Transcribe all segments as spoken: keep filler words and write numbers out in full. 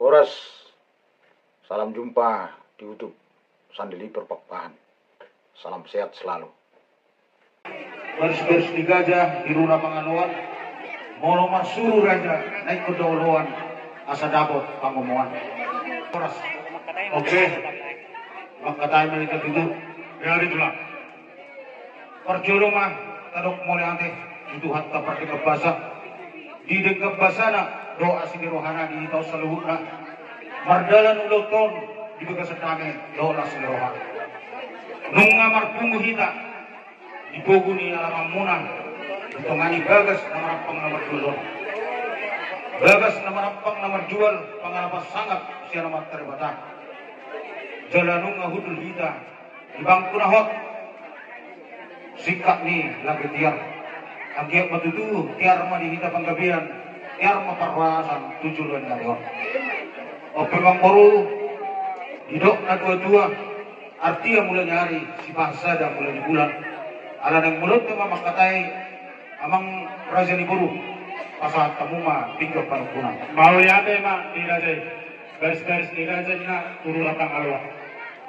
Horas. Salam jumpa di YouTube Sandeliver Pakpahan. Salam sehat selalu. Baris-baris ni gajah di rura Pangaloan. Molo marsuru raja na ingkon do oloan asa dapot pangomoan. Horas. Oke. Mangkatai ma hita tutu. Jadi tulang. Parjolo ma tadok mauliate tu Tuhanta pardenggan basa. Di denggan basana dohot asi ni rohana di hita on saluhutna. Mardalan ulaonta on di bagasan dame dohot las ni roha. Nunga marpungu hita di pogu ni alamanmuna, di tonga ni bagas na marampang na marjual on. Bagas na marampang na marjual, pangalapan sangap sian Amanta Debata. Jala nunga hundul hita di bangku na hot, singkat ni lage tiar. Anggiat ma tutu tiar ma di hita panggabean, tiar ma parhorasan tu joloan ni ari on. On pe amangboru, didok na tua-tua, artia mula ni ari, sipahan sada mula ni bulan. Ala naeng mulaonta ma mangkatai amang raja ni boru, pasahat hamu ma pinggan panungkunan. Mauliate ma di raja i. Baris-baris ni raja ninna tu rura Pangaloan.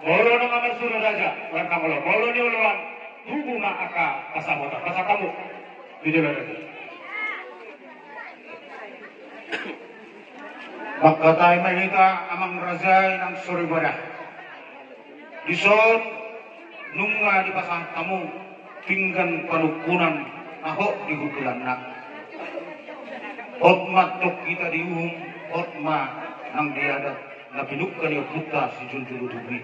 Molo nunga marsuru raja, rura Pangaloan. Molo nioloan, tubu ma angka pansamotan. Pasahat hamu. Di jolo raja. Mangkatai ma hita amang raja i nang soripada. Dison nunga dipasahat hamu pinggan panungkunan na hot di hundulanna. Hot ma antong hita di uhum, hot ma nang di adat na pinungka ni ompunta sijolojolo tubu i.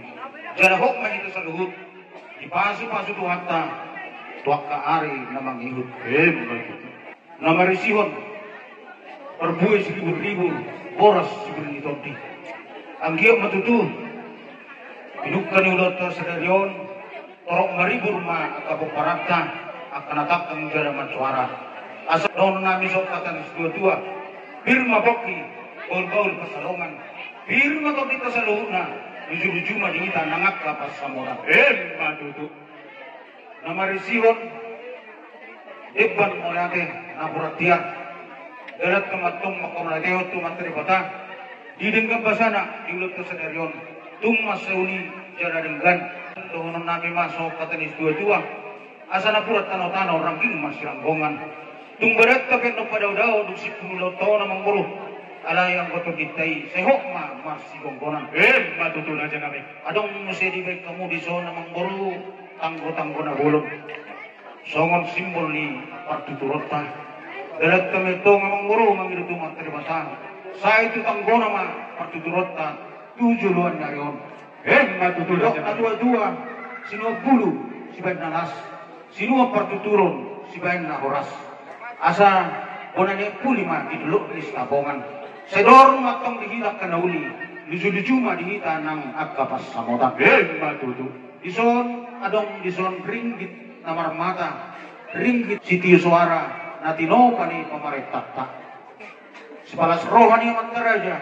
Jala hot ma hita saluhut dipasu-pasu Tuhanta tu angka ari na mangihut. Emma tutu. Na marisihon parbue siribur-ribur, boras sibur ni tondi. Anggiat ma tutu pinungka ni ulaonta sadari on, torop maribur ma angka pomparanta, angka na tangkang jala mansoara. Asa dohonon nami songon hata ni situa-tua: Pir ma pongki, bahul-bahul pansalongan. Pir ma tondinta saluhutna, luju-luju ma di hita nang angka pansamotan. Emma tutu. Na marisihon demban mauliate napuran tiar. Dalan ma antong manghamauliatehon tu Amanta Debata di denggan basana di ulaonta sadari on. Tung mansai uli jala denggan. Dohonon nami ma songon hata ni situa-tua: Asa napuran tano-tano, rangging ma silanggongan. Tung badanta pe ndang padao-dao dung simpul ulaonta on, amangboru. Alai anggo tondinta i sai hot ma marsigonggonan. Emma tutu, raja nami. Adong muse dibaen hamu dison, amangboru, tanggo-tanggo na bolon songon simbol ni partuturonta. Dalanta ma antong, amangboru, mangido tu Amanta Debata, sai tu tanggona ma partuturonta tu joloan ni ari on. Emma tutu. Didok na tua-tua: Sinuan bulu sibaen na las, sinuan partuturon sibaen na horas. Asa bona ni empuli ma di dolok ni Sitapongan. Sai dor ma antong di hita angka na uli, luju-luju ma di hita nang angka pansamotan. Emma tutu. Dison adong dison ringgit na marmata, ringgit sitio soara na tinopa ni pamarentanta. Sipalas roha ni amanta raja,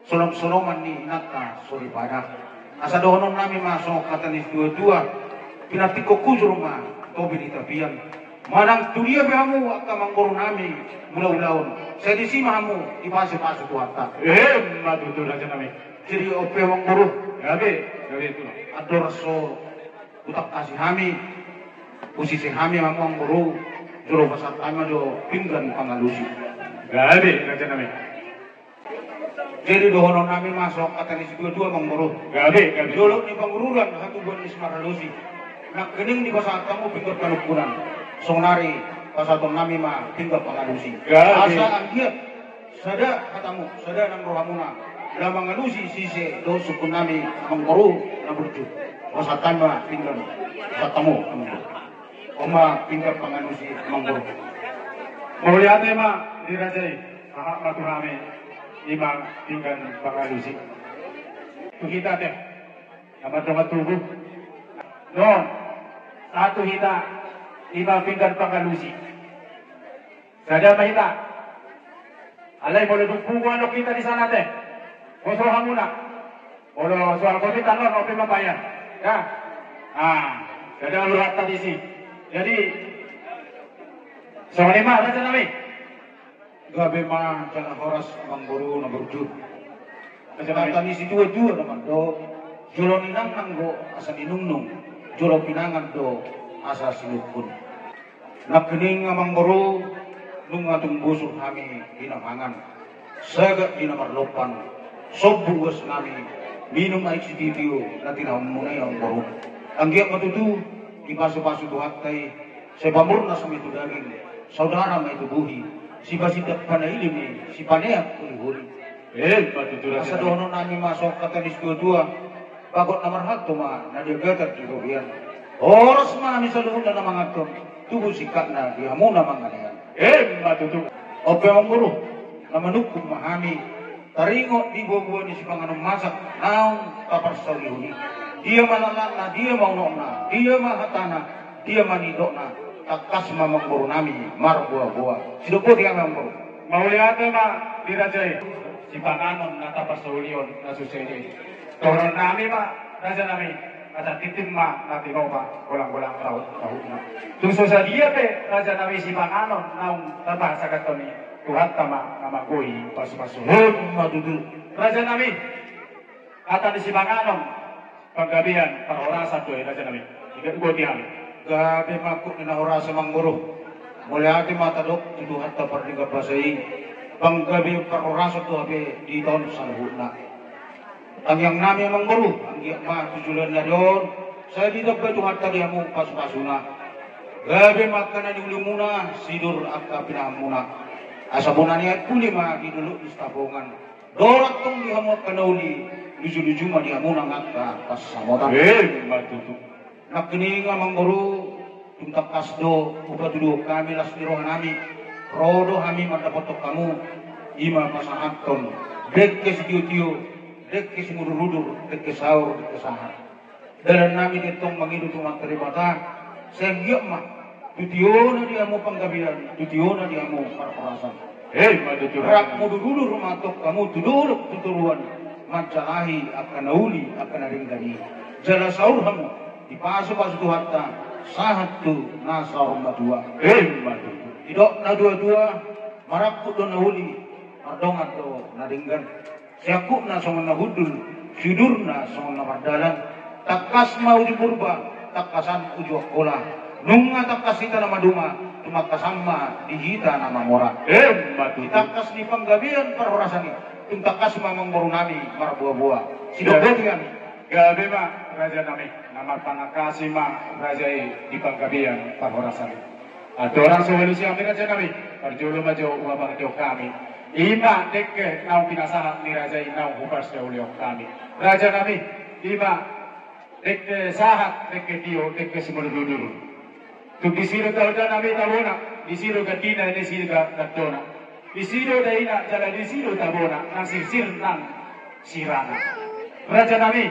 solom-soloman ni inanta soripada. Asa dohonon nami ma songon hata ni situa-tua: Pinantikhon hujur ma topi di tapian. Manang tu dia pe hamu angka amangboru nami mula ulaon, sai disi ma hamu dipasu-pasu Tuhanta. Emma tutu, raja nami. Jadi on pe, amangboru. Gabe, gabe tutu. Andorang so hutangkasi hami, husise hami, amangboru, jolo pasahat hami ma jo pinggan pangalusi. Gabe, raja nami. Jadi dohonon nami ma songon hata ni situa-tua, amangboru. Gabe, gabe. Dolok ni Pangururan, hatubuan ni Simaralosi. Nangkining dipasahat hamu pinggan panungkunan, sonari pasahaton nami ma pinggan pangalusi. Gabe. Asa anggiat sada hatamu, sada nang rohamuna, na mangalusi sise dohot sungkun nami, amangboru na burju. Pasahat hami ma pinggan, pasahat hamu, amangboru. On ma pinggan pangalusi, amangboru. Mauliate ma di raja i. Sahat ma tu hami, i ma pinggan pangalusi. Tu hita, te, na mardongan tubu. Non, sahat tu hita, i ma pinggan pangalusi. Sada ma hita. Alai molo dung pungu annon hita di sana, te, pos rohamuna. Molo soal covid annon, on pe mambayar. Ya. Ah, sada rohanta disi. Jadi songon i ma, raja nami. Gabe ma jala horas, amangboru na burju. Hata ni situatua na mandok, jolo ninangnang do asa ninungnung, jolo pinangan do asa sinungkun. Nangkining amangboru, nunga tung bosur hami di na mangan, sagat di na marlompan, sombu uas nami minum aek sitio-tio na tinaonmuna i amangboru. Anggiat ma tutu dipasu-pasu Tuhanta i, sai pamurnas ma i tu daging, saudara ma i tu bohi, sipasindak panaili ma i, sipaneang holi-holi. Eh, patutu. Asa dohonon nami ma songon hata ni situatua, bagot na marhalto ma na di agatan di robean. Horas ma hami saluhutna na manganhon, tubu singkatna di hamu na mangalean. Eh, patutu. On pe amangboru, na manungkun ma hami, taringot di boa-boa ni sipanganon masak naung taparsaulihon i. Dia ma lalatna, dia ma unokna, dia ma hatana, dia ma nidokna, tangkas ma amangboru nami marboa-boa. Sidok boti hami amangboru. Mauliate ma di raja i. Sipanganon na taparsaulihon na so sadia i, dohonon nami ma raja nami, asa tintin ma na tinopa, golang-golang rau tahuhutna. Tung so sadia pe raja nami sipanganon naung tapasahathon i, Tuhanta ma na manggohi pasu-pasu. Emma tutu. Raja nami, hata ni sipanganon, panggabean parhorasan do i raja nami. Iga boti hami. Gabe ma angkup ni na horas amangboru. Mauliate ma tadok tu Tuhanta pardenggan basa i. Panggabean parhorasan do hape di hita on saluhutna. Tangiang nami amangboru, anggiat ma tu joloan ni ari on sai ditamba Tuhanta di hamu pasu-pasuna. Gabe ma angka na niulimuna, sidur angka pinahanmuna. Asa bona ni aek puli ma di dolok ni Sitapongan. Dorang tong di hamu angka na uli, luju-luju ma di hamu nang angka pansamotan. Emma tutu. Nangkining amangboru, tung tangkas do hupatuduhon hami las ni roha nami, ro do hami mandapothon hamu, i ma pasahathon dengke sitio-tio, dengke simudur-udur, dengke saur, dengke sahat. Dalan nami tentong mangido tu Amanta Debata, sai anggiat ma tu tiona di hamu panggabean, tu tiona di hamu parhorasan. Emma tutu. Rap mudur-udur ma antong hamu tu dolok tu toruan, manjalahi angka na uli, angka na denggan i. Jala saur hamu dipasu-pasu Tuhanta sahat tu na saur matua. Emma tutu. Didok na tua-tua, marangkup do na uli, mardongan do na denggan. Siangkupna songon na hundul, siudurna songon na mardalan. Tangkas ma uju Purba, tangkasan uju Angkola. Nunga tangkas hita na maduma, tumangkasan ma di hita na mamora. Emma tutu. Di tangkas ni panggabean parhorasan i, tung tangkas ma amangboru nami marboa-boa. Sidok boti hami. Gabe ma raja nami, na marpanangkasi ma raja i di panggabean parhorasan i. Andorang so hualusi hami raja nami, parjolo ma jo hupamartehon hami. I ma dengke naung pinasahat ni raja i naung huparsaulihon hami. Raja nami, i ma dengke sahat, dengke tio, dengke simudur-udur. Tung disi do taoda nami tabona, disi do gandina, disi do gandona. Disi do daina, jala disi do tabona, nang sirsir nang sirana. Raja nami,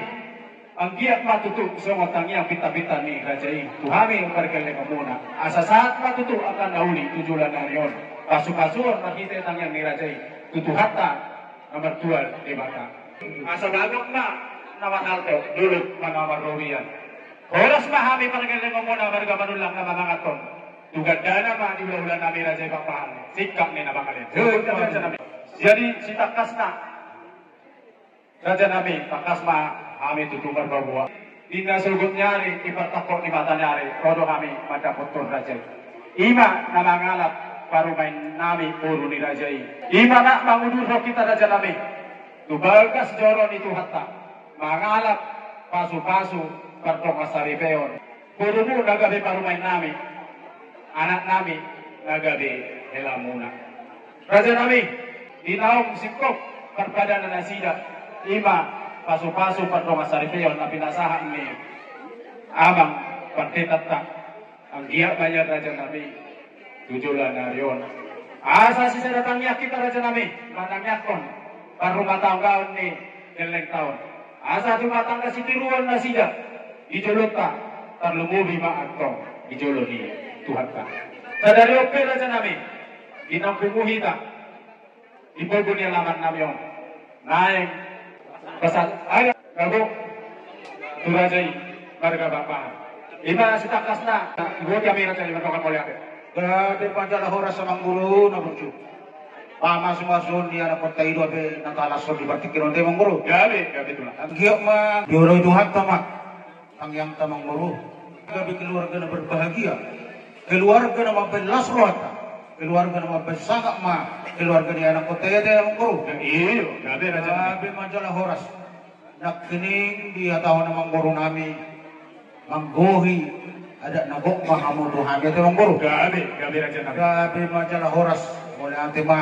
anggiat ma tutu songon tangiang pinta-pinta ni raja i tu hami pargellengonmuna. Asa sahat ma tutu angka na uli tu joloan ni ari on pasu-pasuon marhite tangiang ni raja i tu Tuhanta na martua Debata. Asa bagot ma na marhalto, dolok ma na marrobean. Horas ma hami pargellengonmuna marga Manullang na manganhon. Tu gandana ma di hula-hula nami raja i Pakpahan, singkat ni na mangalean. Jadi sitangkasna. Raja nami, tangkas ma hami tutu marboa-boa. Di na sogot ni ari, di partangkok ni mata ni ari, ro do hami mandapothon raja i. I ma na mangalap parumaen nami boru ni raja i. I ma na mangudurhon hita raja nami tu bagas joro ni Tuhanta, mangalap pasu-pasu pardongansaripeon. Borumu na gabe parumaen nami, anak nami na gabe helamuna. Raja nami, di naung singkop parpadanan nasida, i ma pasu-pasu pardongansaripeon na pinasahat ni amang panditanta. Anggiat ma nian raja nami tu joloan ni ari on. Asa sisada tangiang hita raja nami manangiangkon parrumatanggaon ni gellengta on. Asa rumah tangga sitiruon nasida di jolonta, tarlumobi ma antong di jolo ni Tuhanta. Sadari on pe raja nami, di naung pungu hita di pogu ni alaman nami on, naeng pasahat adat na gok tu raja i marga Pakpahan. I ma sitangkasna, diboto hami raja i mardongan mauliate. Gabe ma jala horas amangboru na burju. Pamasumasu ni anakkonta i do hape na talashon di partingkian on, te Amangboru. Gabe, gabe tulang. Anggiat ma dioloi Tuhanta ma tangiangta, Amangboru. Gabe keluarga na berbahagia, keluarga na mambahen las rohanta, keluarga na mambahen sangap ma keluarga ni anakkonta i, te Amangboru. Iyo, gabe raja. Gabe ma jala horas. Nangkining dihatahon Amangboru nami, manggohi adat na gok ma hamu tu hami, te Amangboru. Gabe, gabe raja nami. Gabe ma jala horas, mauliate ma.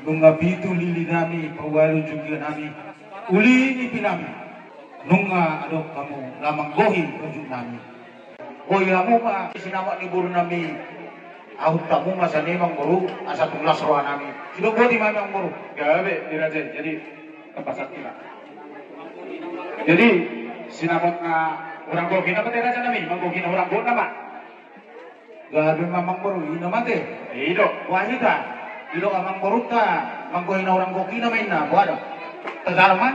Nunga pitu lili nami, paualu junggian nami, uli nipi nami. Nunga adong hamu laho manggohi ujung nami. Boi hamu ma sinamot ni boru nami. Ahut hamu ma sian i, Amangboru, asa tung las roha nami. Sidok boti ma, Amangboru. Gabe di raja i, jadi tepasan kita. Jadi sinamot na hurang gok i nama, te raja nami, manggohi na hurang gok nama. Gabe ma, Amangboru, i nama, te. I do. Wah, hita. I do Amangborunta, manggohi na hurang gok i nama inna, boha do. Tajaha ma.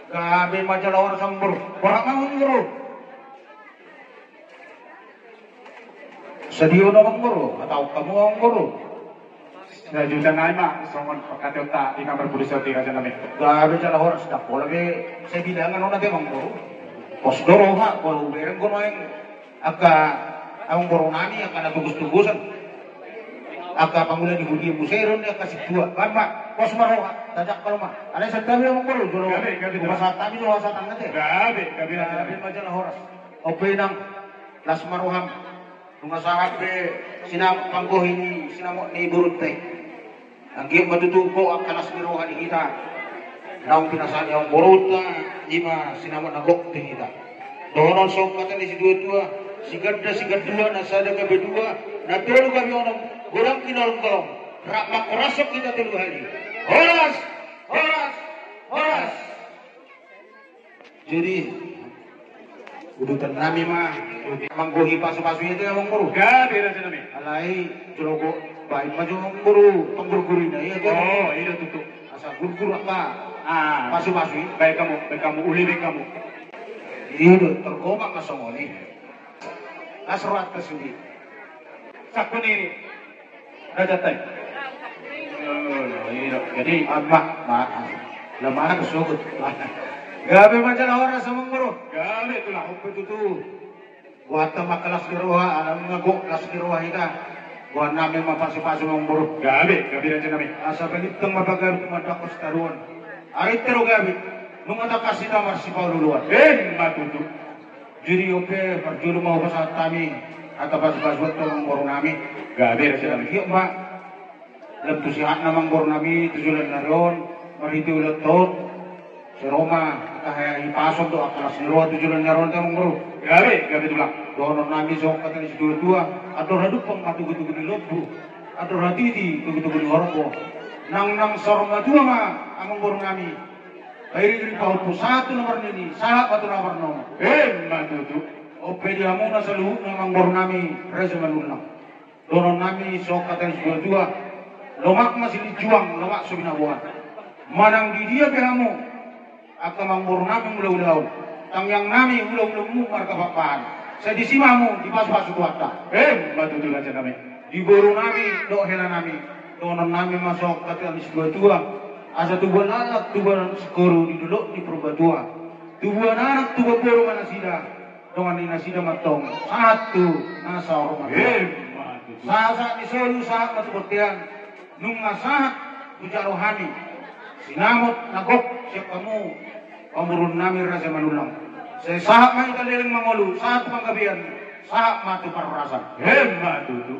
Gabe ma jala horas, Amangboru. Borhat ma, Amangboru. Sadia do, Amangboru, hatahon hamu, Amangboru. Sajuta nai ma songon pangkataionta di kamar pudisan, te raja nami. Gabe jala horas, ndang pola be sai bilangan on, te Amangboru. Pos do roha, molo hubereng do nuaeng angka amangboru nami, angka na tugus-tugusan, angka pangula ni huria muse do ni angka sintua. Baen ma, pos ma roha, tajangkal ma. Alai santabi, Amangboru, jolo. Gabe, gabe, hupasahat hami do hasahatan na, te. Gabe, gabe, gabe, gabe ma jala horas. Ope, inang, las ma roham. Nunga sahat be sinamot, manggohi ni sinamot ni borunta i. Anggiat ma tutu gok angka las ni roha di hita. Naung pinasahat ni amangborunta, i ma sinamot na gok di hita. Dohonon songon hata ni situa-tua: Siganda sigandua, na sada gabe dua, na tolu gabe onom, godang hinalunggolom, rap mangkorashon hita tolu hali. Horas, horas, horas. Jadi udutan nami ma manggohi pasu-pasu i, te Amangboru. Gabe raja nami. Alai jolo gok, baen ma jo, Amangboru, panggurgurina i, te. Oh, i do tutu. Asa gurgur angka pasu-pasu i. Baen hamu, baen hamu, uli baen hamu. I do, targomak ma songon i. Las rohanta sude. Sangkun i. Raja tai. Jadi ama ma. Lamana kesogut. Gabe ma jala horas, Amangboru. Gabe tulang. Ope tutu. Buat ma las ni roha, ala nunga gok las ni roha hita. Buat nami ma pasu-pasu, Amangboru. Gabe, gabe raja nami. Asa balintang ma pagabe tumandangkon sitadoan. Ari tero gabe. Nunga tangkas hita marsipaolo-oloan. Emma tutu. Jadi ope parjolo ma hupasahat hami hata pasu-pasuan tu amangboru nami. Gabe raja nami. Anggiat ma lam tu sehatna amangboru nami tu joloan ni ari on, marhite ulaonta on. Sai ro ma angka hahipason dohot angka las ni roha tu joloan ni ari on, te amangboru. Gabe, gabe tulang. Dohonon nami songon hata ni situa-tua: Andor hadumpang ma tugu-tugu ni lombu, andor hatiti tugu-tugu ni horbo. Nangnang saur matua ma amangboru nami. Pairing-iring pahompu sahat tu na marnini, sahat ma tu na marnono. Emma tutu. Ope di hamuna saluhutna amangboru nami Raja Manullang. Dohonon nami songon hata ni situa-tua: Lomak ma silinjuang, lomak so binaboan. Manang di dia pe hamu, angka amangboru nami mangula ulaon, tangiang nami ulaonmu marga Pakpahan. Sai disi ma hamu dipasu-pasu Tuhanta. Emma tutu raja nami. Di boru nami dohot hela nami, dohonon nami ma songon hata ni situa-tua: Asa tubuan laklak tubuan singkoru di dolok ni Purbatua, tubuan anak tubuan boru ma nasida, dongan ni nasida ma antong sahat tu na saur matua. Emma tutu. Sahat-sahat ni solu sahat ma tu bontean. Nunga sahat hujalo hami sinamot na gok sian hamu pamoruon nami Raja Manullang. Sai sahat ma hita leleng mangolu, sahat tu panggabean, sahat ma tu parhorasan. Emma tutu.